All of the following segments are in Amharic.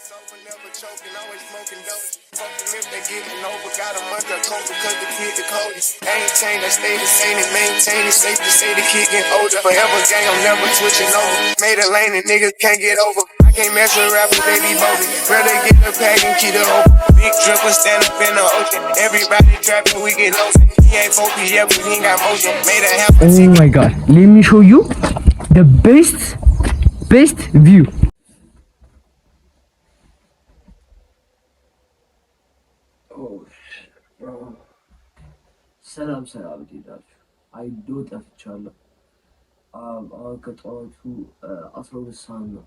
Never choking, always smoking dope. Fuck them if they getting over. Got a month of coke because the kid the coldest. Ain't changed, I stay the same and maintain it. Safe to say the kid getting older. Forever gang, I'm never switching over. Made a lane and niggas can't get over. I can't mess with rappers, they be bogus. Rather get a pack and keep it open. Big dripper stand up in the ocean. Everybody trapping, we get lost. He ain't focused yet, but he ain't got motion. Made a half a Oh ticket. my God, let me show you the best view. ሰላም ሰላም፣ እንዴት ናችሁ? I know ጠፍቻለሁ። አሁን ከጠዋቱ 12 ሰዓት ነው።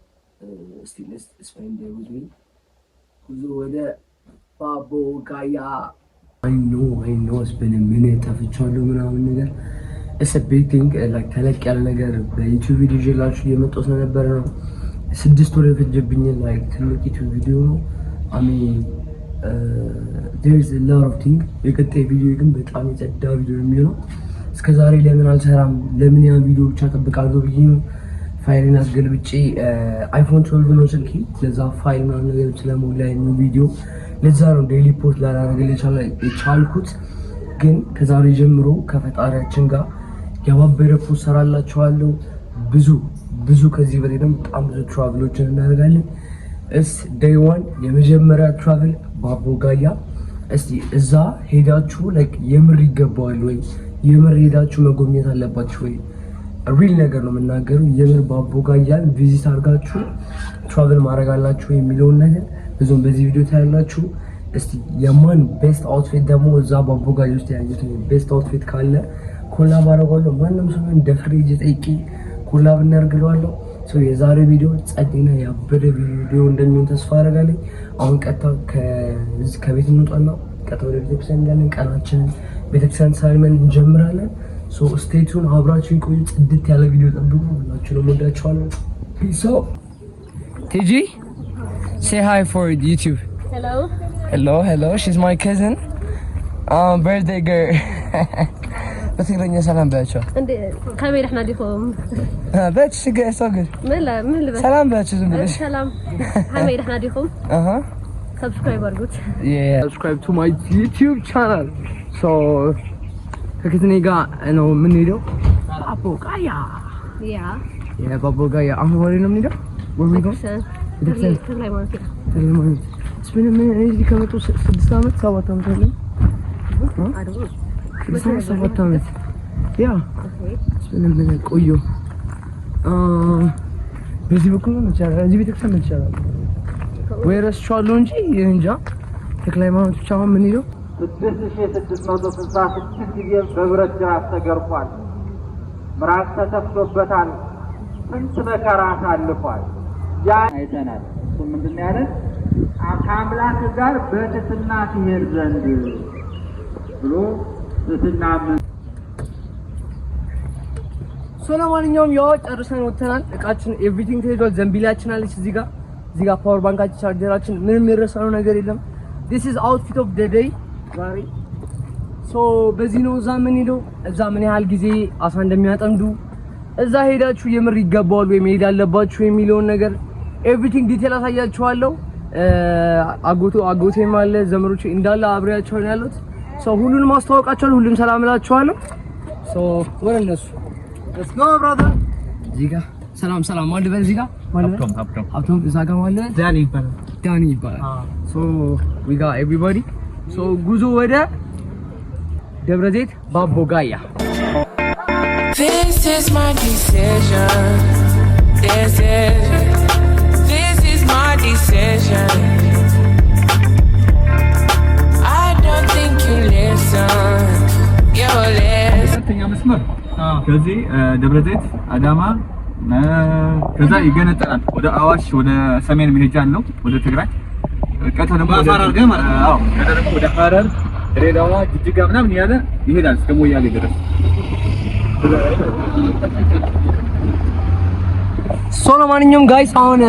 እስቲ let's spend with me ጉዞ ወደ ባቦ ጋያ። I know, I know, it's been a minute፣ ጠፍቻለሁ ምናምን ነገር። It's a big thing, like ተለቅ ያለ ነገር በ YouTube ቪዲዮ ይዤላችሁ እየመጣሁ ስለነበረ ነው። 6 ወር የፈጀብኝን like ትልቅ YouTube ቪዲዮ ነው። I mean, there's a lot of thing። የቀጣይ ቪዲዮ ግን በጣም የጸዳ ቪዲዮ የሚሆነው። እስከ ዛሬ ለምን አልሰራም፣ ለምን ያን ቪዲዮ ብቻ ጠብቃለሁ ብዬ ነው። ፋይልን አስገልብጬ፣ iPhone 12 ነው ስልኬ፣ ለዛ ፋይል ምናምን ነገር ስለሞላ new ቪዲዮ፣ ለዛ ነው daily post ላላደርግ የቻልኩት። ግን ከዛሬ ጀምሮ ከፈጣሪያችን ጋር ያባበረ post ሰራላችኋለሁ። ብዙ ብዙ፣ ከዚህ በላይ ደግሞ በጣም ብዙ travel ኦችን እናደርጋለን። It's day one፣ የመጀመሪያ travel ባቦ ጋያ። እስቲ እዛ ሄዳችሁ like የምር ይገባዋል ወይ? የምር ሄዳችሁ መጎብኘት አለባችሁ ወይ? Real ነገር ነው የምናገረው። የምር ባቦ ጋያን visit አድርጋችሁ travel ማድረግ አላችሁ የሚለውን ነገር ብዙም በዚህ ቪዲዮ ታያላችሁ። እስቲ የማን best outfit ደግሞ እዛ ባቦ ጋያ ውስጥ ያዩት best outfit ካለ collab አደርገዋለሁ። ማንም ሰው ደፍሬ ሄጄ ጠይቄ collab እናደርግለዋለሁ። የዛሬ ቪዲዮ ጸዴና ያበደ ቪዲዮ እንደሚሆን ተስፋ አደርጋለሁ። አሁን ቀጥታ ከቤት እንውጣና ቀጥታ ወደ ቤተክርስቲያን እንሄዳለን። ቀናችንን ቤተክርስቲያን ሳልመን እንጀምራለን። Stay tuned፣ አብራችሁን ቆዩ። ጽድት ያለ ቪዲዮ ጠብቁ። ሁላችሁንም ወዳችኋለሁ። Peace out። ቲጂ፣ say hi for YouTube. Hello. Hello, hello. She's my cousin. Birthday girl. በትግርኛ ሰላም በያቸው። እንዴ ከመይ ደሕና ዲኹም? በች ችግር ሰው ግን ምን ልበል? ሰላም በያቸው ዝም ብለሽ። ሰላም፣ ከመይ ደሕና ዲኹም? አሃ። Subscribe አድርጉት። Yeah, subscribe to my YouTube channel. So ከ cousin ኤ ጋር ነው የምንሄደው። ባቦ ጋያ። Yeah. Yeah, ባቦ ጋያ። አሁን ወዴት ነው የምንሄደው? Where we go? ቤተክርስቲያን። ተክለ ሃይማኖት። ተክለ ሃይማኖት። It's been a minute። እዚህ ከመጡ 6 ዓመት 7 ዓመት አለኝ። 6 ዓመት 7 ዓመት፣ yeah። It's been a minute፣ ቆየሁ። በዚህ በኩል ነው ይቻላል። እዚህ ቤተክርስቲያን ነው ይቻላል ወይ ረስቼዋለሁ እንጂ እንጃ። ተክለ ሃይማኖት ብቻ አሁን የምንሄደው። 6666 ጊዜ በብረት ጅራፍ ተገርፏል። ምራቅ ተተፍቶበታል። ስንት መከራ አሳልፏል። ያ አይተናል። እሱ ምንድን ነው ያለን? ከአምላክ ጋር በትሕትና ትሄድ ዘንድ ብሎ ትሕትና ምን So ለማንኛውም ያው ጨርሰን ወጥተናል። እቃችን everything ተይዟል። ዘንቢላችን አለች እዚህ ጋር፣ እዚህ ጋር power bank ኣችን፣ charger ኣችን፣ ምንም የረሳነው ነገር የለም። This is outfit of the day ዛሬ። So በዚህ ነው እዛ የምንሄደው። እዛ ምን ያህል ጊዜ አሳ እንደሚያጠምዱ፣ እዛ ሄዳችሁ የምር ይገባዋል ወይ መሄድ አለባችሁ የሚለውን ነገር everything detail አሳያችኋለሁ። አጎቶ አጎቴም አለ፣ ዘመዶቼ እንዳለ አብሬያቸው ነው ያሉት። So ሁሉንም አስተዋውቃቸዋለሁ። ሁሉም ሰላም እላችኋለሁ። So ወደ እነሱ። Let's go, brother። እዚህ ጋር ሰላም ሰላም ማን ልበል? እዚህ ጋር ማን ልበል? ሀብቶም። ሀብቶም። እዛ ጋር ማን ልበል? ዳኒ ይባላል። ዳኒ ይባላል። So we got everybody። So ጉዞ ወደ ደብረ ዘይት ባቦ ጋያ። This is my decision. Decision. This is my decision. I don't think you listen. You listen. ሁለተኛ መስመር ከዚህ ደብረ ዘይት፣ አዳማ፣ ከዛ ይገነጠላል ወደ አዋሽ፣ ወደ ሰሜን መሄጃ አለው ወደ ትግራይ። ቀጥታ ደግሞ ወደ አዎ፣ ቀጥታ ደግሞ ወደ ሐረር፣ ድሬዳዋ፣ ጅጅጋ ምናምን እያለ ይሄዳል እስከ ሞያሌ ድረስ። So ለማንኛውም guys፣ አሁን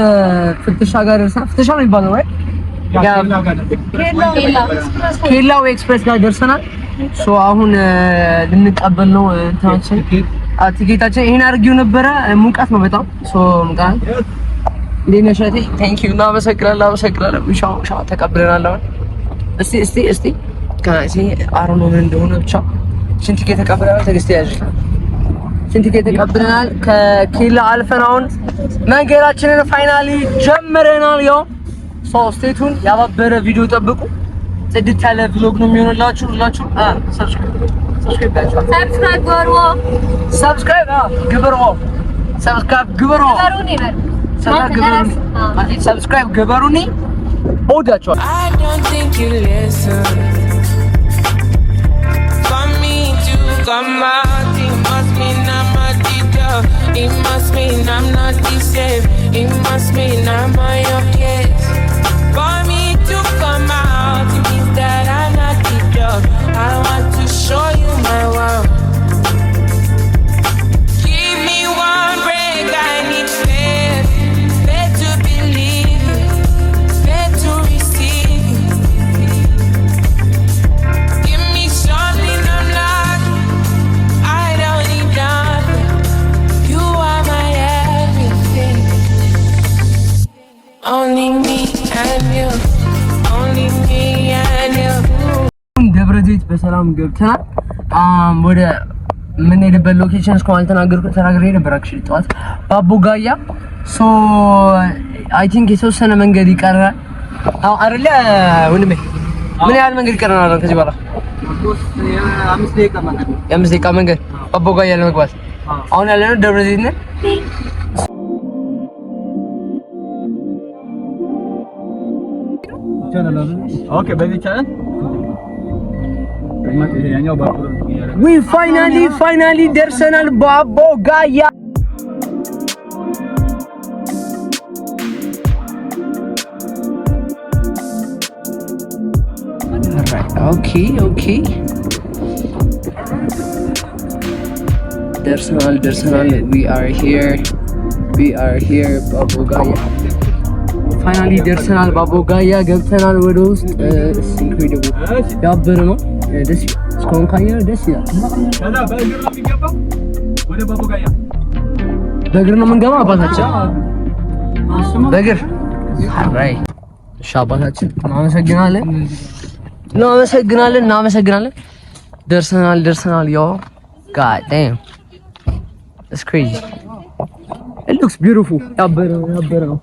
ፍተሻ ጋር ደርሰናል። ፍተሻ ነው የሚባለው፣ right? ኬላው express ጋር ደርሰናል። So አሁን ልንቀበል ነው እንትናችን፣ ቲኬታችን። ይሄን አድርጌው ነበረ። ሙቀት ነው በጣም። So ሙቀት። እንዴት ነሽ እህቴ? Thank you፣ እናመሰግናለን፣ እናመሰግናለን። ሻ ሻ ተቀብለናል። አሁን እስቲ እስቲ እስቲ ከዚህ አሮኖ ምን እንደሆነ ብቻ ሽንት ቲኬት ተቀብለናል። ትዕግስት ያዥ፣ ሽንት ቲኬት ተቀብለናል። ከኬላ አልፈን አሁን መንገዳችንን finally ጀምረናል። ያው so stay tuned፣ ያባበረ ቪዲዮ ጠብቁ። ጽድት ያለ vlog ነው የሚሆንላችሁ። ሁላችሁ subscribe Subscribe ግበርዎ። Subscribe ግበርዎ፣ subscribe ግበርዎ፣ subscribe ግበሩኒ። እወዳችኋለሁ። I don't think you listen. For me to come out, it must mean I'm a teacher. It must mean I'm not the same. It must mean I'm on your case. For me to come out, it means that I'm not the dog. I want to show you my world. Give me one break, I need faith. Faith to believe you, faith to receive you. Give me something I'm lacking. I don't need nothing. You are my everything. Only me and you. Only me and you. ደብረ ዘይት በሰላም ገብተናል። ወደ የምንሄድበት location እስካሁን አልተናገርኩም፣ ተናግሬ ነበር actually ጠዋት ባቦ ጋያ። So I think የተወሰነ መንገድ ይቀረናል። አዎ አይደለ ወንድሜ? ምን ያህል መንገድ ይቀረናል ከዚህ በኋላ? 5 ደቂቃ መንገድ ነው። የ5 ደቂቃ መንገድ ባቦ ጋያ ለመግባት። አሁን ያለነው ደብረ ዘይት ነን። Okay፣ በዚህ ይቻላል። ያኛው ባቡር We finally finally ደርሰናል ባቦ ጋያ። Okay, ደርሰናል ደርሰናል። We are here, we are here። ባቦ ጋያ finally ደርሰናል። ባቦ ጋያ ገብተናል ወደ ውስጥ። Incredible፣ ያበረ ነው። ደስ እስካሁን ካየነው ደስ ይላል። ከዛ በእግር ነው የሚገባው ወደ ባቦጋያ። በእግር ነው የምንገባው አባታችን፣ በእግር፣ right። እሺ አባታችን፣ እናመሰግናለን፣ እናመሰግናለን፣ እናመሰግናለን። ደርሰናል ደርሰናል። Yo, God damn, it's crazy, it looks beautiful። ያበረ ነው፣ ያበረ ነው።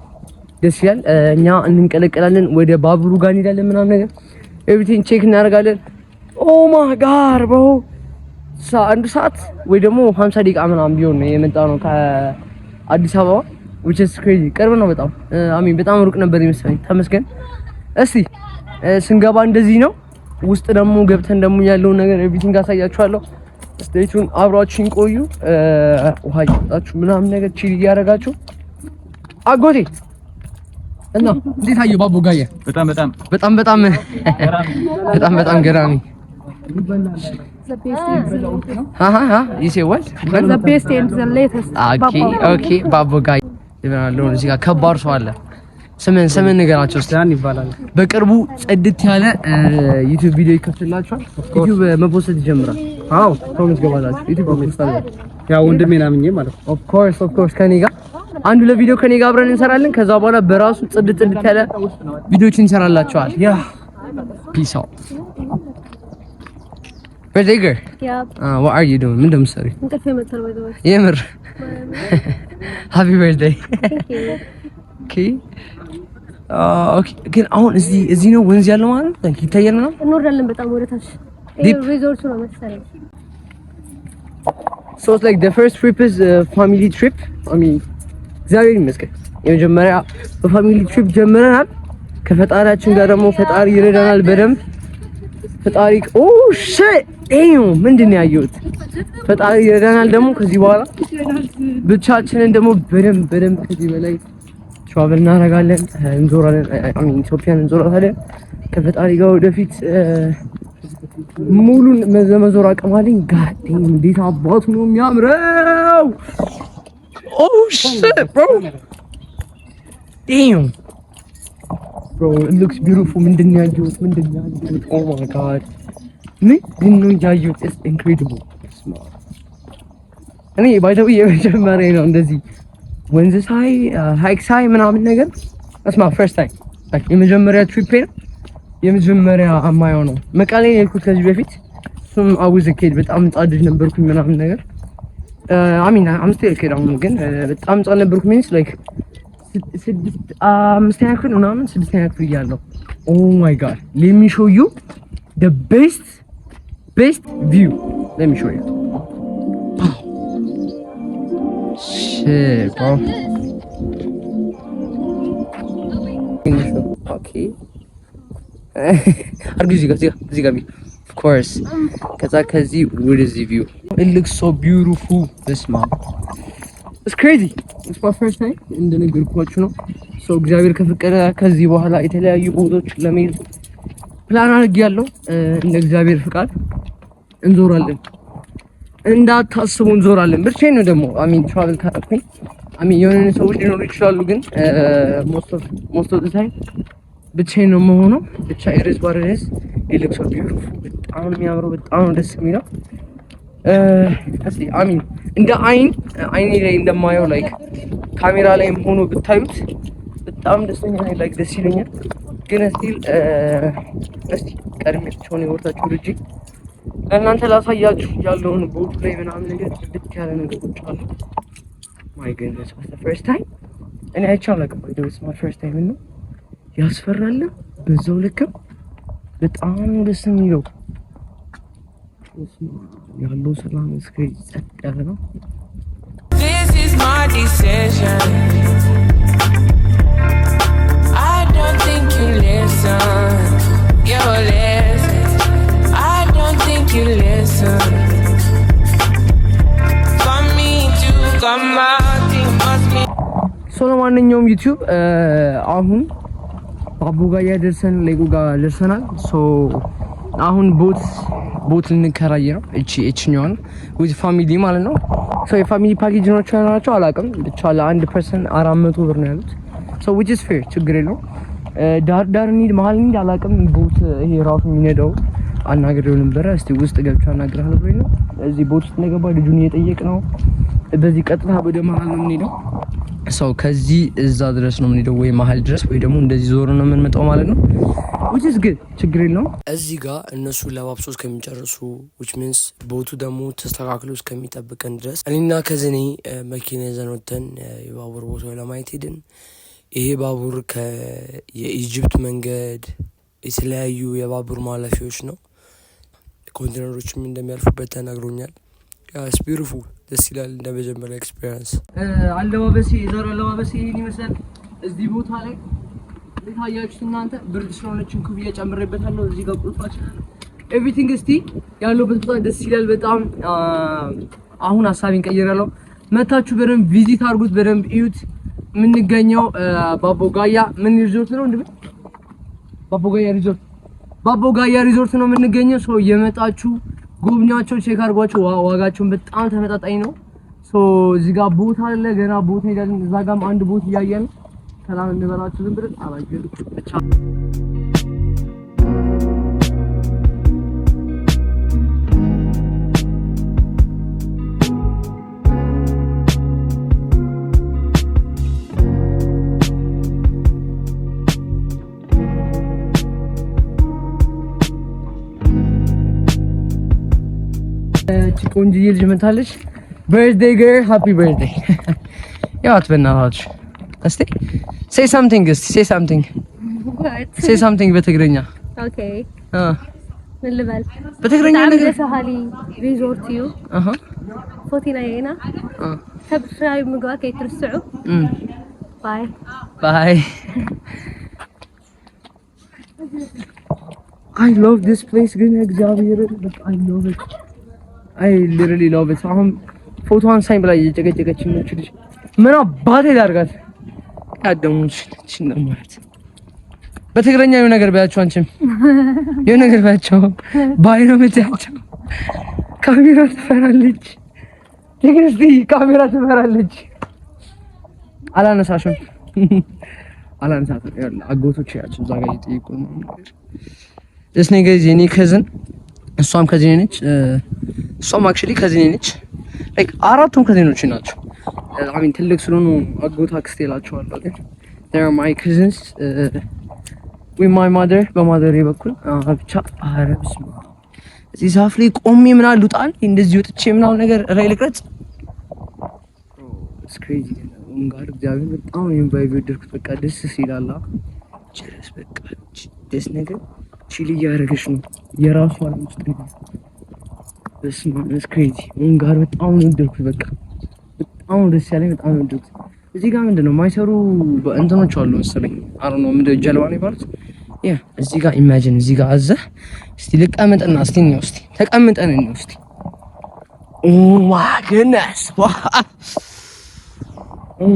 ደስ ይላል። እኛ እንንቀለቀላለን፣ ወደ ባቡሩ ጋር እንሄዳለን ምናምን ነገር everything check እናደርጋለን። Oh my God, bro፣ 1 ሰዓት ወይ ደግሞ 50 ደቂቃ ምናምን ቢሆን ነው የመጣ ነው ከአዲስ አበባ፣ which is crazy። ቅርብ ነው በጣም። I mean በጣም ሩቅ ነበር ይመስለኝ። ተመስገን። እስቲ ስንገባ እንደዚህ ነው። ውስጥ ደግሞ ገብተን ደግሞ ያለውን ነገር everything አሳያችኋለሁ። Stay tuned፣ አብራችሁን ቆዩ። ውሃ እየጠጣችሁ ምናምን ነገር chill እያደረጋችሁ። አጎቴ፣ እና እንዴት አየሁ ባቦ ጋያ? በጣም በጣም። በጣም በጣም፣ በጣም በጣም ገራሚ። You say what? The best and the latest. Okay, ባቦ ጋያ ይበላል። እዚህ ጋር ከባድ ሰው አለ። ስምን ስምን ንገራቸው እስኪ። ዳን ይባላል። በቅርቡ ጽድት ያለ YouTube ቪዲዮ ይከፍትላችኋል። YouTube መፖሰት ይጀምራል። አዎ። Promise ገባላችሁ። YouTube መፖሰት አለ። ያው ወንድሜን አምኜ ማለት ነው። Of course, of course። ከኔ ጋር አንዱ ለቪዲዮ ከኔ ጋር አብረን እንሰራለን። ከዛ በኋላ በራሱ ጽድት ጽድት ያለ ቪዲዮችን ይሰራላችኋል። Yeah. Peace out. Birthday girl. Yeah. What are you doing? ምን እንደምትሰሪ? እንቅልፍ መጥቷል by the way. የምር happy birthday. Thank you. Okay, ግን አሁን እዚህ ነው ወንዝ ያለው ማለት ነው? ይታያል ምናምን? እንወርዳለን በጣም ወደ ታች። Deep. ሪዞርቱ ነው መሰለኝ። So it's like the first trip is a family trip. I mean እግዚአብሔር ይመስገን የመጀመሪያ በ family trip ጀምረናል። ከፈጣሪያችን ጋር ደግሞ ፈጣሪ ይረዳናል በደንብ። ፈጣሪ፣ oh shit, damn፣ ምንድን ነው ያየሁት? ፈጣሪ ይረዳናል ደግሞ ከዚህ በኋላ ብቻችንን ደግሞ በደንብ በደንብ ከዚህ በላይ travel እናደርጋለን፣ እንዞራለን። I mean ኢትዮጵያን እንዞራለን ከፈጣሪ ጋር ወደፊት ሙሉን መዞር አቅም አለኝ። God damn፣ እንዴት አባቱ ነው የሚያምረው! Oh shit, bro, damn, bro, it looks beautiful። ምንድን ነው ያየሁት? ምንድን ነው ያየሁት? Oh my God፣ ምንድን ነው ያየሁት? It's incredible። እኔ by the way የመጀመሪያ ነው እንደዚህ ወንዝ ሳይ፣ ሀይቅ ሳይ ምናምን ነገር it's my first time፣ የመጀመሪያ trip ነው። የመጀመሪያ የማየው ነው። መቀሌ የሄድኩት ከዚህ በፊት፣ እሱም I was a kid፣ በጣም ህጻን ልጅ ነበርኩኝ ምናምን ነገር። I mean, I'm still a kid አሁን፣ ግን በጣም ህጻን ነበርኩኝ፣ means like ስድስት አምስተኛ ክፍል ምናምን፣ ስድስተኛ ክፍል እያለሁ። Oh my God, let me show you the best best view. Let me show you. Shit, bro. Okay, አርጉ፣ እዚህ ጋር፣ እዚህ ጋር፣ of course። ከዛ ከዚህ ወደዚህ view, it looks so beautiful. በስመ አብ፣ it's crazy. It's my first time፣ እንደነገርኳችሁ ነው። So እግዚአብሔር ከፈቀደ ከዚህ በኋላ የተለያዩ ቦታዎች ለመሄድ ፕላን አድርጌያለሁ። እንደ እግዚአብሔር ፍቃድ እንዞራለን፣ እንዳታስቡ እንዞራለን። ብቻዬን ነው ደግሞ፣ I mean, travel ካደረኩኝ፣ I mean, የሆነ ሰዎች ሊኖሩ ይችላሉ፣ ግን most of the time ብቻዬን ነው የምሆነው። ብቻ it is what it is. It looks so beautiful። በጣም ነው የሚያምረው። በጣም ነው ደስ የሚለው። እስቲ I mean እንደ አይን አይኔ ላይ እንደማየው like ካሜራ ላይም ሆኖ ብታዩት በጣም ደስተኛ ነኝ። Like ደስ ይለኛል። ግን still እስቲ ቀድሜያቸውን የወርታችሁ ልጅ ለእናንተ ላሳያችሁ ያለውን boat ኡ ላይ ምናምን ነገር ጽድት ያለ ነገሮች አሉ። My goodness, first time እኔ አይቼ አላውቅም። By the way, my first time ነው። ያስፈራል። በዛው ልክም በጣም ነው ደስ የሚለው፣ ያለው ሰላም እስከ ጸጥ ያለ ነው። This is my decision. I don't think you listen. You listen. I don't think you listen. For me to come out, it must be. So ለማንኛውም YouTube፣ አሁን ባቦ ጋር ደርሰን lake ኡ ጋር ደርሰናል። So አሁን boat ልንከራይ ነው። እቺ እቺኛዋን with family ማለት ነው። So የ family package ናቸው ናቸው አላውቅም። ብቻ ለአንድ person 400 ብር ነው ያሉት። So which is fair፣ ችግር የለውም። ዳር ዳር እንሂድ መሀል እንሂድ አላውቅም። Boat ይሄ ራሱ የሚነዳው አናግሬው ነበረ። እስቲ ውስጥ ገብቼ አናግርሃለሁ ብሎኝ ነው። እዚህ boat ውስጥ እንደገባ ልጁን እየጠየቅ ነው። በዚህ ቀጥታ ወደ መሀል ነው የምንሄደው። So ከዚህ እዛ ድረስ ነው የምንሄደው፣ ወይ መሀል ድረስ ወይ ደግሞ እንደዚህ ዞር ነው የምንመጣው ማለት ነው። Which is good፣ ችግር የለውም። እዚህ ጋር እነሱ ለባብሶ እስከሚጨርሱ፣ which means boat ኡ ደግሞ ተስተካክሎ እስከሚጠብቀን ድረስ እኔና cousin ኤ መኪና ይዘን ወጥተን የባቡር ቦታው ለማየት ሄድን። ይሄ ባቡር የ Egypt መንገድ የተለያዩ የባቡር ማለፊያዎች ነው። ኮንቴነሮችም እንደሚያልፉበት ተነግሮኛል። It's beautiful፣ ደስ ይላል። እንደ መጀመሪያ experience። አለባበሴ፣ የዛሬው አለባበሴ ይሄን ይመስላል። እዚህ ቦታ ላይ እንዴት አያችሁት እናንተ? ብርድ ስለሆነችን ኩፍያ ጨምሬበታለሁ። እዚህ ጋር ቁልፋችን everything። እስቲ ያለውበት ቦታ ደስ ይላል በጣም። አሁን ሀሳቤን ቀይሬያለሁ። መታችሁ በደንብ visit አድርጉት፣ በደንብ እዩት። የምንገኘው ባቦ ጋያ ምን ሪዞርት ነው እንዴ? ባቦ ጋያ ሪዞርት፣ ባቦ ጋያ ሪዞርት ነው የምንገኘው። So እየመጣችሁ ጎብኛቸው፣ check አድርጓቸው። ዋጋቸውን በጣም ተመጣጣኝ ነው። So እዚህ ጋር boat አለ፣ ገና boat እንሄዳለን። እዛ ጋርም አንድ boat እያየን ሰላም እንበላችሁ ዝም ብለን አላየንም ብቻ። እቺ ቆንጅዬ ልጅ መታለች። Birthday girl, happy birthday። ያው በእናታችሁ እስቲ say something፣ እስቲ say something። What? Say something በትግርኛ። Okay. ምን ልበል? በትግርኛ ብጣዕሚ ነገር። ደስ በሃሊ ሪዞርት እዩ። ፎቲና ኢና። Subscribe ምግባር ከይትርስዑ። Bye. Bye. I love this place ግን እግዚአብሔር፣ I love it. I literally love it። አሁን ፎቶ አንሳኝ ብላ እየጨቀጨቀች ነው ልጅ። ምን አባቴ ላድርጋት? ያደሙች ማለት በትግረኛ የሆነ ነገር በያቸው፣ አንቺም የሆነ ነገር በያቸው። Bye ነው የምትያቸው። ካሜራ ትፈራለች። ትግስቲ ካሜራ ትፈራለች። አላነሳሽም፣ አላነሳትም። ይኸውልህ አጎቶች ያቸው እዛ ጋር እየጠየቁ ነው። This nigga is የኔ cousin፣ እሷም cousin ነች። እሷም actually cousin ነች። Like አራቱም cousin ኦች ናቸው። I mean ትልቅ ስለሆኑ አጎት አክስቴ እላቸዋለሁ፣ ግን they're my cousins with my mother፣ በ mother በኩል ብቻ። ኧረ በስመ አብ፣ እዚህ ዛፍ ላይ ቆሜ ምናምን ልውጣል፣ እንደዚህ ወጥቼ ምናምን ነገር ላይ ልቅረጽ። It's crazy ጋር እግዚአብሔር በጣም ነው vibe የወደድኩት። በቃ ደስ ሲላላ ጭረስ በቃ ደስ ነገር chill እያደረገች ነው የራሱ ዓለም ውስጥ ነው። በስመ አብ፣ it's crazy ጋር በጣም ነው የወደድኩት። በቃ በጣም ነው ደስ ያለኝ። በጣም ነው የወደድኩት። እዚህ ጋር ምንድን ነው የማይሰሩ እንትኖች አሉ መሰለኝ። አሮ ነው ምንድን ጀልባ ነው የሚባሉት። Yeah፣ እዚህ ጋር imagine እዚህ ጋር አዘህ እስቲ ልቀመጥና እስቲ ነው እስቲ ተቀምጠን ነው እስቲ። Oh my goodness, oh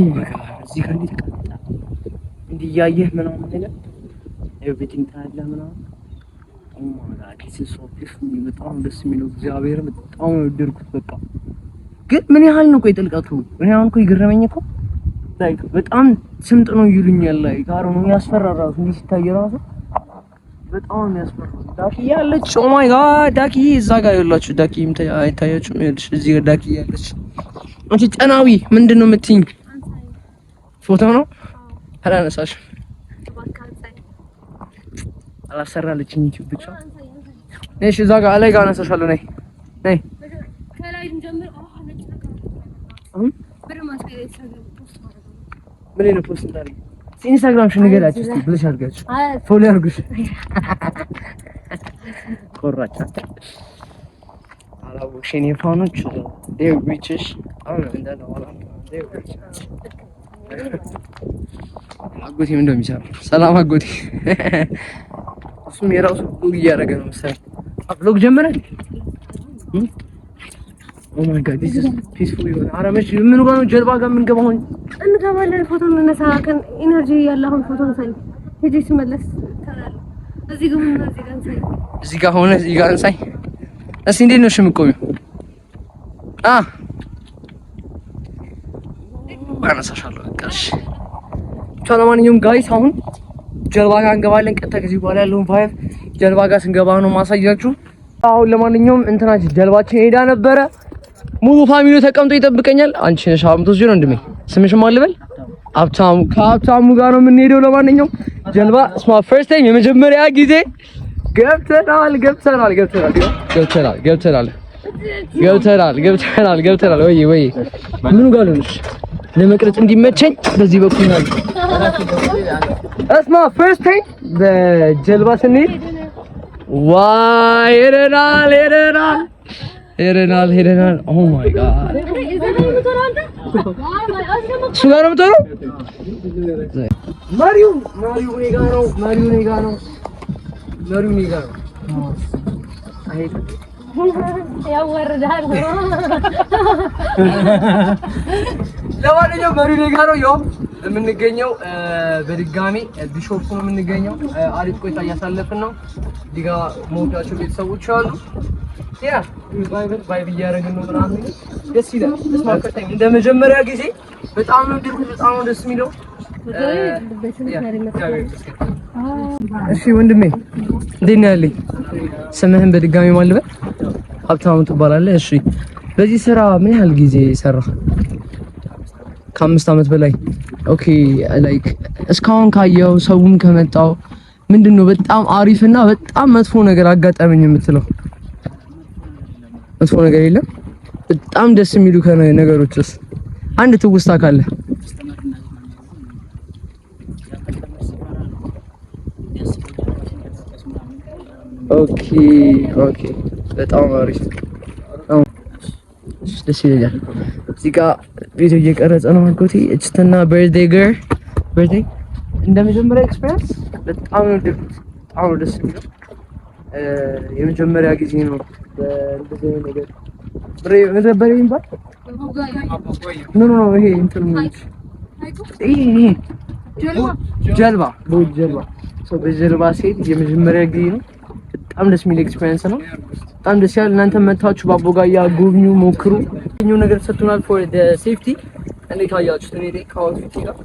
my God፣ እዚህ ጋር እንዲህ ተቀምጠህ እንዲህ እያየህ ምናምን ነገር everything ታያለህ ምናምን። Oh my God, this is so beautiful። በጣም ደስ የሚለው፣ እግዚአብሔር በጣም ነው የወደድኩት። በቃ ግን ምን ያህል ነው ቆይ ጥልቀቱ? እኔ አሁን እኮ የገረመኝ እኮ like በጣም ስምጥ ነው ይሉኛል። Like አሮ ነው ያስፈራል። ራሱ እንዲህ ሲታይ ራሱ በጣም ነው የሚያስፈራው። ዳኪዬ አለች። Oh my God፣ ዳኪዬ እዛ ጋር ይኸውላችሁ፣ ዳኪዬ አይታያችሁም? ይኸውልሽ እዚህ ጋር ዳኪዬ አለች። አንቺ ጨናዊ ምንድን ነው የምትይኝ? ፎቶ ነው፣ አላነሳሽም። አላሰራለችኝ ዩቲዩብ ብቻ። ነሽ እዛ ጋር ላይ ጋር አነሳሻለሁ። ነይ ነይ። አሁን ምን ነው post እንዳደረግ ኢንስታግራም ሽን ንገሪያቸው እስኪ ብለሽ አድርጋችሁ follow ያድርጉሽ። ቆራች አላወቅሽ የኔ fan ኦች they rich አሁን እንዳለ they rich። አጎቴ ምን እንደሚሰራ፣ ሰላም አጎቴ። እሱም የራሱ vlog እያደረገ ነው መሰለኝ። Vlog ጀመረ። Oh my God, this is peaceful የሆነ። ኧረ መች ምን ጋር ነው ጀልባ ጋር የምንገባው አሁን? እንገባለን፣ ፎቶ እንነሳ። ከን energy ያለ አሁን ፎቶ እንሳኝ። ሄጄ ስመለስ እዚህ ጋር ሆነ እዚህ ጋር እንሳኝ። እዚህ ጋር ሆነ እዚህ ጋር እንሳኝ። እስኪ እንዴት ነው እሺ የምትቆሚው? አ አነሳሻለሁ። በቃ እሺ። ብቻ ለማንኛውም guys አሁን ጀልባ ጋር እንገባለን። ቀጥታ ከዚህ በኋላ ያለውን vibe ጀልባ ጋር ስንገባ ነው ማሳያችሁ። አሁን ለማንኛውም እንትናችን ጀልባችን ሄዳ ነበረ። ሙሉ family ው ተቀምጦ ይጠብቀኛል። አንቺ ነሽ አምቶ ነው ወንድሜ። ስምሽ ማን ልበል? ሀብታሙ። ከሀብታሙ ጋር ነው የምንሄደው። ለማንኛውም ጀልባ it's my first time፣ የመጀመሪያ ጊዜ ገብተናል፣ ገብተናል፣ ገብተናል፣ ገብተናል፣ ገብተናል፣ ገብተናል፣ ገብተናል፣ ገብተናል። ወይ ወይ፣ ምኑ ጋር ልሆንሽ ለመቅረጽ እንዲመቸኝ በዚህ በኩል ነው። It's my first time በጀልባ ስንሄድ። ዋይ ሄደናል፣ ሄደናል፣ ሄደናል፣ ሄደናል። Oh my God፣ እሱ ጋር ነው የምትሆነው። መሪው መሪው እኔ ጋር ነው። መሪው እኔ ጋር ነው። መሪው እኔ ጋር ነው። አይ ያወርዳል። ለማንኛውም መሪው እኔ ጋር ነው። ያው የምንገኘው በድጋሚ ቢሾፍቱ ነው የምንገኘው። አሪፍ ቆይታ እያሳለፍን ነው። እዚህ ጋር መወዳቸው ቤተሰቦች አሉ። Yeah፣ vibe vibe እያደረግን ነው ምናምን፣ ደስ ይላል። It's my first time፣ እንደ መጀመሪያ ጊዜ በጣም ነው ድርኩት። በጣም ነው ደስ የሚለው። እሺ ወንድሜ እንዴት ነው ያለኝ? ስምህን በድጋሚ ማን ልበል? ሀብታሙ ትባላለህ። እሺ በዚህ ስራ ምን ያህል ጊዜ ሰራ? ከ5 ዓመት በላይ። Okay፣ like እስካሁን ካየው ሰውም ከመጣው ምንድን ነው በጣም አሪፍና በጣም መጥፎ ነገር አጋጠመኝ የምትለው? መጥፎ ነገር የለም። በጣም ደስ የሚሉ ነገሮችስ አንድ ትውስታ ካለ? Okay፣ በጣም አሪፍ፣ ደስ ይለኛል። እዚህ ጋር ቪዲዮ እየቀረጸ ነው አጎቴ። እችትና birthday girl birthday እንደ መጀመሪያ experience በጣም ነው ደስ በጣም ነው ደስ የሚለው። የመጀመሪያ ጊዜ ነው እንደዚህ አይነት ነገር። ብሬ ምን ነበር የሚባል? No, no, no፣ ይሄ እንትን ይሄ ጀልባ ጀልባ ሰው በጀልባ ሴት የመጀመሪያ ጊዜ ነው። በጣም ደስ የሚል experience ነው። በጣም ደስ ይላል። እናንተ መታችሁ በአቦጋያ ጎብኙ፣ ሞክሩ። ይሄኛው ነገር ተሰጥቶናል for the safety። እንዴት አያችሁት? እኔ ላይ ከ outfit ጋር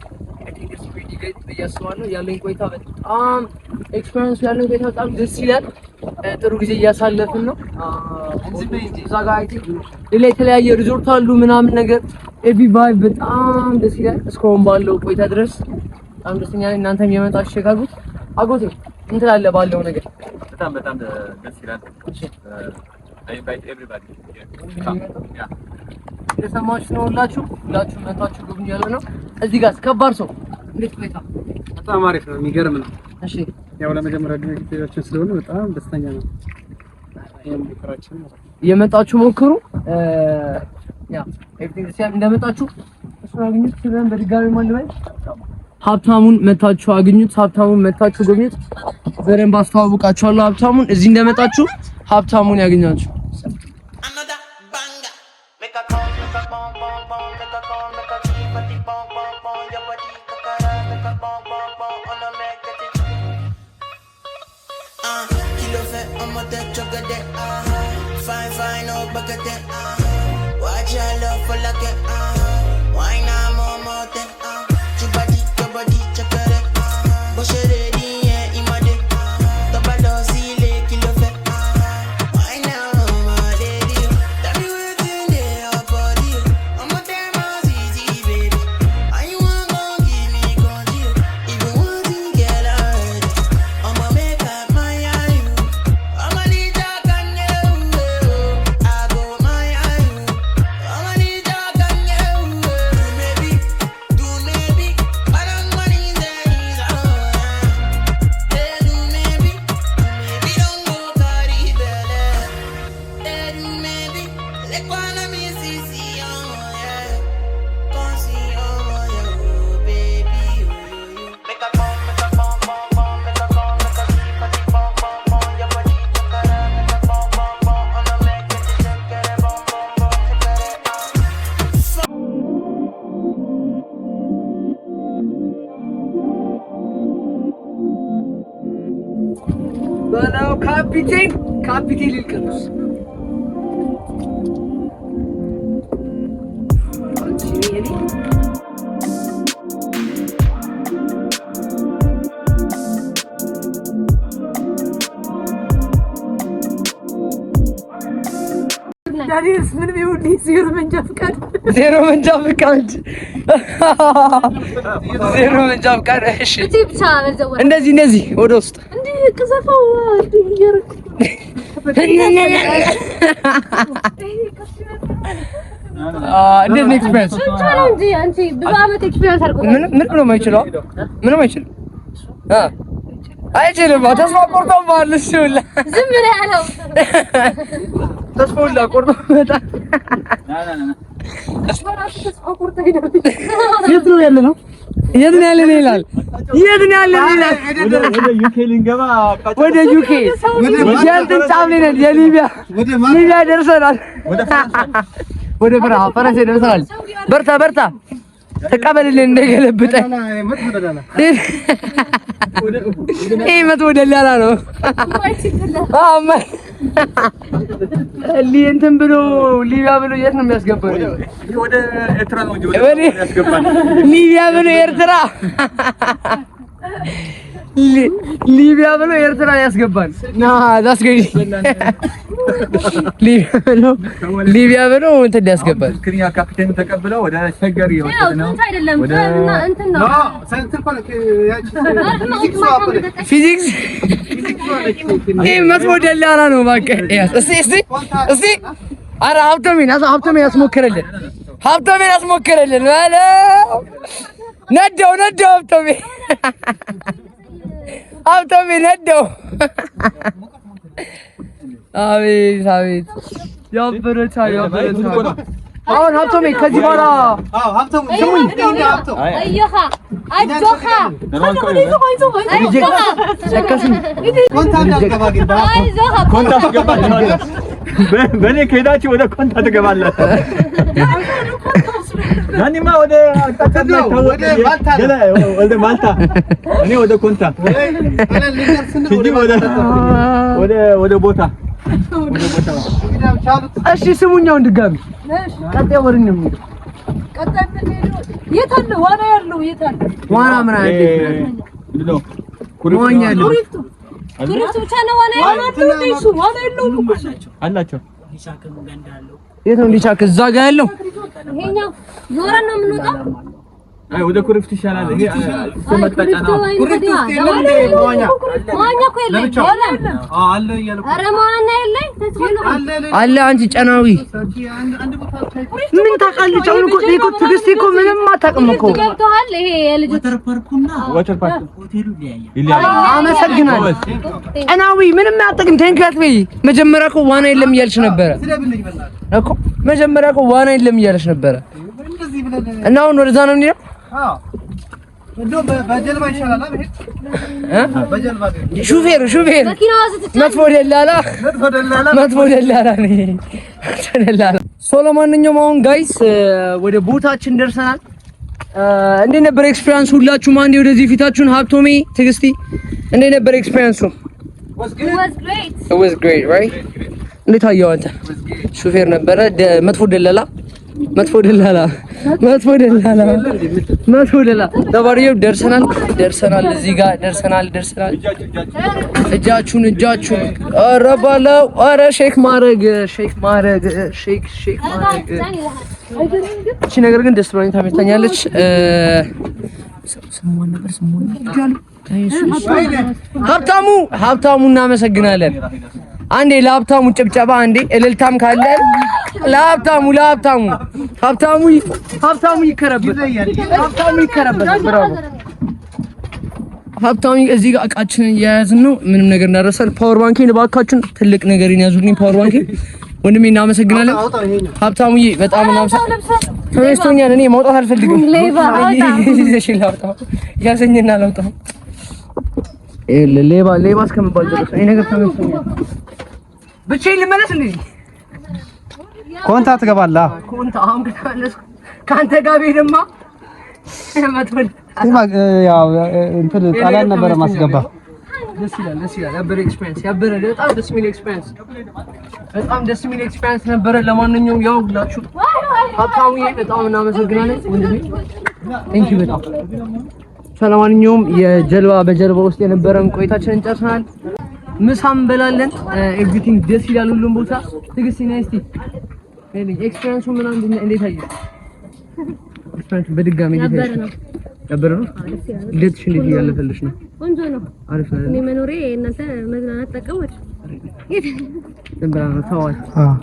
I think it's pretty good ብዬ አስባለሁ። ያለኝ ቆይታ በጣም experience ኡ ያለኝ ቆይታ በጣም ደስ ይላል። ጥሩ ጊዜ እያሳለፍን ነው። እዛ ጋር I think ሌላ የተለያየ ሪዞርት አሉ ምናምን ነገር። ኤቢ vibe በጣም ደስ ይላል። እስካሁን ባለው ቆይታ ድረስ በጣም ደስተኛ ነኝ። እናንተም የመጣችሁ check አድርጉት። አጎቴ ምን ትላለህ ባለው ነገር? በጣም በጣም ደስ ይላል። I invite everybody here. Come. Yeah. የሰማችሁ ነው። ሁላችሁ ሁላችሁ መታችሁ ጎብኙ ያለው ነው። እዚህ ጋር ከባድ ሰው እንዴት ቆይታ? በጣም አሪፍ ነው፣ የሚገርም ነው። እሺ ያው ለመጀመሪያ ጊዜያችን ስለሆነ በጣም ደስተኛ ነው። ይሄን ሙከራችን ማለት ነው። የመጣችሁ ሞክሩ። Yeah, everything the same እንደመጣችሁ እሱን አግኙት። ስለን በድጋሚ ማን ልበል? ሀብታሙን መታችሁ አግኙት። ሀብታሙን መታችሁ ጎብኙት። በደንብ አስተዋውቃችኋለሁ። ሀብታሙን እዚህ እንደመጣችሁ ሀብታሙን ያገኛችሁ። Another banger. Make a call, make a bong, bong, bong, make a call, make a cheap, body, bong, bong, bong, your body, kakara, make a bong, bong, bong, on a make it. Kí ló fẹ́, ọmọ tẹ chọgẹdẹ, fine, fine, ó gbẹgẹdẹ, watch your love for like it, why not more, more tẹ, your body, your body, chọgẹdẹ, bó ṣe lè rí yẹn, ìmọ̀dé, tó bá lọ sí ilé, kí ló fẹ́, why now, my lady, tell me wetin dey your body, ọmọ tẹ máa sì baby, why you wan go give me country, if you want to get already, ọmọ make I maya you. Ọmọ níjà kan yẹ wúwo, I go maya you. Ọmọ níjà kan yẹ wúwo, maybe, do maybe, parang money is Hey, do maybe, maybe don't go carry belle. Hey, do maybe, lekwana mi sisi ọmọ yeah. Come see ọmọ yeah, oh baby, oh yo yo. Make a come, make a bong, bong, bong, make a come, make a see, body, bong, bong, bong, your body, chakara, make a bong, bong, bong, on a make it, shake it, bong, bong, bong, shake it. በለው ካፒቴን ካፒቴን ሊል ቅዱስ አንቺ እኔ ዳንኤልስ ምንም ይሁን ዜሮ መንጃ ፍቃድ። ዜሮ መንጃ ፍቃድ፣ ዜሮ መንጃ ፍቃድ። እሺ። እቺ ብቻ በዘወር እንደዚህ እንደዚህ ወደ ውስጥ እንዲህ ቅዘፈው እንዲህ እያደረኩ እንዴት ነው experience? ብቻ ነው እንጂ አንቺ ብዙ አመት experience አድርጎ ምንም ምንም ነው የማይችለው፣ ምንም አይችልም። አይችልም። ተስፋ ቆርጦብሃል። እሱ ሁላ ዝም ብለህ ያለው ተስፋ ሁላ ቆርጦ በጣም በራሱ ተስፋ ቆርጦ ሄደ። የት ነው ያለ ነው? የት ነው ያለ ነው ይላል። የት ነው ያለ ነው ይላል። ወደ ዩኬ ልንገባ ወደ ዩኬ የእንትን ጫፍ ላይ ነን። የሊቢያ ሊቢያ ደርሰናል። ወደ በረሃ ፈረንሳይ ደርሰናል። በርታ በርታ፣ ተቀበልልን እንደገለብጠን። ይሄ መጥፎ ደላላ ነው። አማ እንትን ብሎ ሊቢያ ብሎ የት ነው የሚያስገባው? ወደ ኤርትራ ነው እንጂ ወደ ያስገባል። ሊቢያ ብሎ ኤርትራ፣ ሊቢያ ብሎ ኤርትራ ያስገባል። ና ዛስገኝ ሊቢያ ብሎ እንትን ያስገባል። ትክክለኛ ካፒቴን ተቀብለው ወደ ሸገር እየወሰደ ነው። አይደለም እንትን ነው። ፊዚክስ ይሄ መጥፎ ደላላ ነው። እባክህ እስቲ እስቲ እስቲ ኧረ ሀብቶሜን ሀብቶሜን ያስሞክርልን፣ ሀብቶሜን ያስሞክርልን። በለው ነደው ነደው ሀብቶሜ ሀብቶሜ ነደው። አቤት አቤት ያበረታ ያበረታ። አሁን ሀብቶሜ ከዚህ በኋላ ስሙኝ፣ አይዞህ አይዞህ ኮንታ ትገባላችሁ። በእኔ ከሄዳችሁ ወደ ኮንታ ትገባላችሁ። ያኔማ ወደ አቅጣጫ ወደ ማልታ፣ እኔ ወደ ኮንታ እንጂ ወደ ቦታ። እሺ ስሙኝ፣ አሁን ድጋሚ ቀጣይ ወር ነው የምንሄደው። ቀጣይ የምንሄደው የት አለ? ዋና ያለው የት አለ? ዋና ምን አለ? ምንድን ነው? መዋኛ ያለው ኩሪፍቱ ኩሪፍቱ ብቻ ነው ዋና ያለው። እሱ ዋና የለውም እኮ እሱ። አላቸው። የት ነው ሊቻክ? እዛ ጋር ያለው ይሄኛው ዞረን ነው የምንወጣው። አይ ወደ ኩሪፍቱ ይሻላል። ይሄ መቅጣጫ ነው። ኩሪፍቱ ውስጥ የለም እንዴ መዋኛ? መዋኛ እኮ የለም። አለ እያለ ኧረ መዋኛ የለም። አለ አንቺ ጨናዊ ምን ታውቃለች? አሁን እኮ እኮ ትዕግስት እኮ ምንም አታውቅም እኮ። ገብቶሃል? ይሄ የልጆች water park ኡና water park ሆቴሉ ይለያያል። አመሰግናለሁ። ጨናዊ ምንም አታውቅም። Thank you አትበይ። መጀመሪያ እኮ ዋና የለም እያልሽ ነበረ እኮ። መጀመሪያ እኮ ዋና የለም እያልሽ ነበረ። እና አሁን ወደዛ ነው የምንሄደው። በጀልባ ይሻላል። ሹፌር ሹፌር መጥፎ ደላላ መጥፎ ደላላ ደላላ። So ለማንኛውም አሁን guys ወደ ቦታችን ደርሰናል። እንዴት ነበር experience? ሁላችሁም አንዴ ወደዚህ ፊታችሁን። ሀብቶሜ፣ ትዕግስቲ እንዴት ነበር experience ኡ? It was great, right? እንዴት አየኸው አንተ? ሹፌር ነበረ መጥፎ ደላላ መጥፎ ደላላ መጥፎ ደላላ መጥፎ ደላላ። ለማንኛውም ደርሰናል ደርሰናል፣ እዚህ ጋር ደርሰናል ደርሰናል። እጃችሁን እጃችሁን፣ ኧረ በለው ኧረ shake ማድረግ shake ማድረግ shake shake ማድረግ። እቺ ነገር ግን ደስ ብሎኝ ተመችታኛለች። ስሟን ነበር ስሟን ሀብታሙ ሀብታሙ እናመሰግናለን። አንዴ ለሀብታሙ ጭብጨባ፣ አንዴ እልልታም ካለ ለሀብታሙ ለሀብታሙ ሀብታሙ ሀብታሙ ይከረበት፣ ሀብታሙ ይከረበት። Bravo ሀብታሙ። እዚህ ጋር እቃችንን እየያዝን ነው፣ ምንም ነገር እንዳረሳል። Power bank ኤን እባካችሁን፣ ትልቅ ነገር ያዙልኝ። Power bank ኤን ወንድሜ፣ እናመሰግናለን። ሀብታሙዬ በጣም እናመሰግናለን። ተመችቶኛል። እኔ ማውጣት አልፈልግም። ላውጣው ያዘኝና ላውጣው። ሌባ ሌባ እስከምባል ድረስ ይሄ ነገር ተመችቶኛል። ብቻዬን ልመለስ እንዴ? ኮንታ ትገባለህ። ኮንታ አሁን ከተመለስኩ ከአንተ ጋር ብሄድማ ያው እንትን ጣሊያን ነበረ ማስገባ። ደስ ይላል፣ ደስ ይላል። ያበረ experience ያበረ በጣም ደስ የሚል experience በጣም ደስ የሚል experience ነበረ። ለማንኛውም ያው ሁላችሁ ሀብታሙዬ በጣም እናመሰግናለን ወንድሜ፣ thank you በጣም። ለማንኛውም የጀልባ በጀልባ ውስጥ የነበረን ቆይታችንን ጨርሰናል። ምሳም እንበላለን። Everything ደስ ይላል። ሁሉም ቦታ ትዕግስት ናይስቲ experience ኡ ምናምን እንዴት አየህ? Experience ኡ በድጋሚ እንዴት አየህ? ያበረ ነው። ልደትሽ እንዴት እያለፈልሽ ነው? ቆንጆ ነው። አሪፍ ነው። እኔ መኖሬ እናንተ መዝናናት ጠቀማችሁ። ተዋል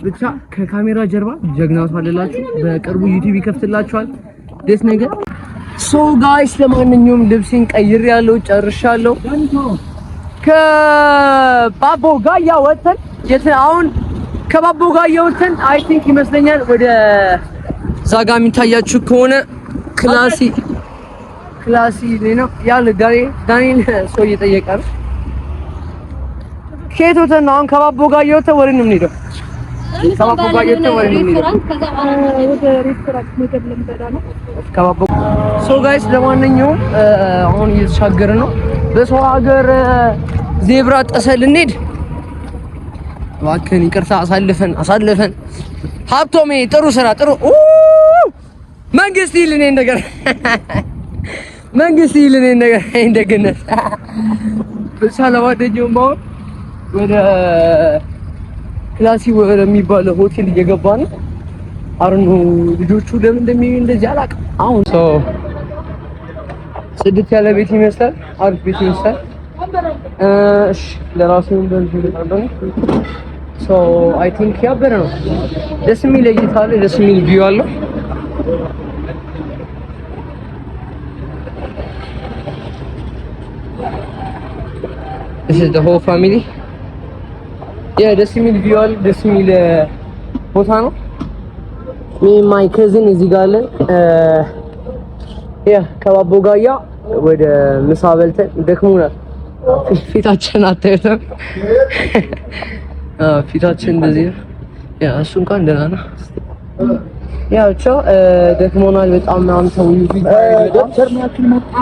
ብቻ ከካሜራ ጀርባ ጀግና ሰው አለላችሁ። በቅርቡ ዩቲዩብ ይከፍትላችኋል። ደስ ነገር። So guys ለማንኛውም ልብሴን ቀይሬያለሁ፣ ጨርሻለሁ። ከባቦ ጋያ ወጥተን አሁን ከባቦ ጋያ ወጥተን I think ይመስለኛል ወደ ዛጋ የሚታያችሁ ከሆነ ክላሲ ክላሲ ነው ያለ ዳንኤል ሰው እየጠየቀ ነው። ከየት ወተን ነው አሁን? ከባቦ ጋያ ወጥተን ወደ ነው የምንሄደው። ከባቦ ጋያ ወጥተን ወደ ነው የምንሄደው። ከባቦ። So guys ለማንኛውም አሁን እየተሻገርን ነው። በሰው ሀገር ዜብራ ጥሰን ልንሄድ እባክህን ይቅርታ አሳልፈን አሳልፈን። ሀብቶሜ ጥሩ ስራ ጥሩ መንግስት ይልን ይሄን ነገር መንግስት ይልን ይሄን ነገር ይሄን ደግነት ብቻ። ለማንኛውም አሁን ወደ ክላሲ ወደሚባለው ሆቴል እየገባ ነው። አርኖ ልጆቹ ለምን እንደሚዩ እንደዚህ አላውቅም። አሁን so ጽድት ያለ ቤት ይመስላል። አሪፍ ቤት ይመስላል። እሺ ለራሱ በዚህ ነው። So I think ያበረ ነው። ደስ የሚል እይታ አለ። ደስ የሚል view አለው። This is the whole family. Yeah, ደስ የሚል view አለ። ደስ የሚል ቦታ ነው። Me my cousin እዚህ ጋር አለ። Yeah ከባቦ ጋያ ወደ ምሳ በልተን ደክሞናል። ፊታችን አታዩትም? ፊታችን እንደዚህ ነው። Yeah እሱ እንኳን ደህና ነው። Yeah ብቻ ደክሞናል በጣም ምናምን። ሰው ዶክተር ሚያክል መጣ።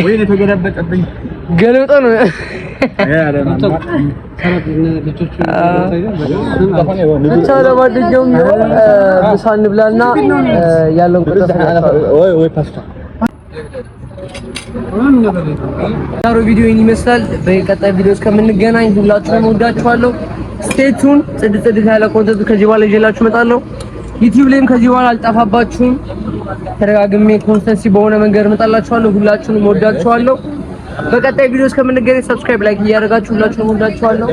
ወይኔ ተገለበጠብኝ። ገልብጦ ነው። ብቻ ለማንኛውም ምሳ እንብላና ያለውን ቆይታ ምንም ነገር የለም። ዛሬው ቪዲዮ ይህን ይመስላል። በቀጣይ ቪዲዮ እስከምንገናኝ ሁላችሁንም እወዳችኋለሁ። Stay tuned። ጽድት ጽድት ያለ content ከዚህ በኋላ ይዤላችሁ እመጣለሁ። YouTube ላይም ከዚህ በኋላ አልጠፋባችሁም። ተደጋግሜ consistency በሆነ መንገድ እመጣላችኋለሁ። ሁላችሁንም እወዳችኋለሁ። በቀጣይ ቪዲዮ እስከምንገናኝ subscribe፣ like እያደረጋችሁ ሁላችሁንም እወዳችኋለሁ።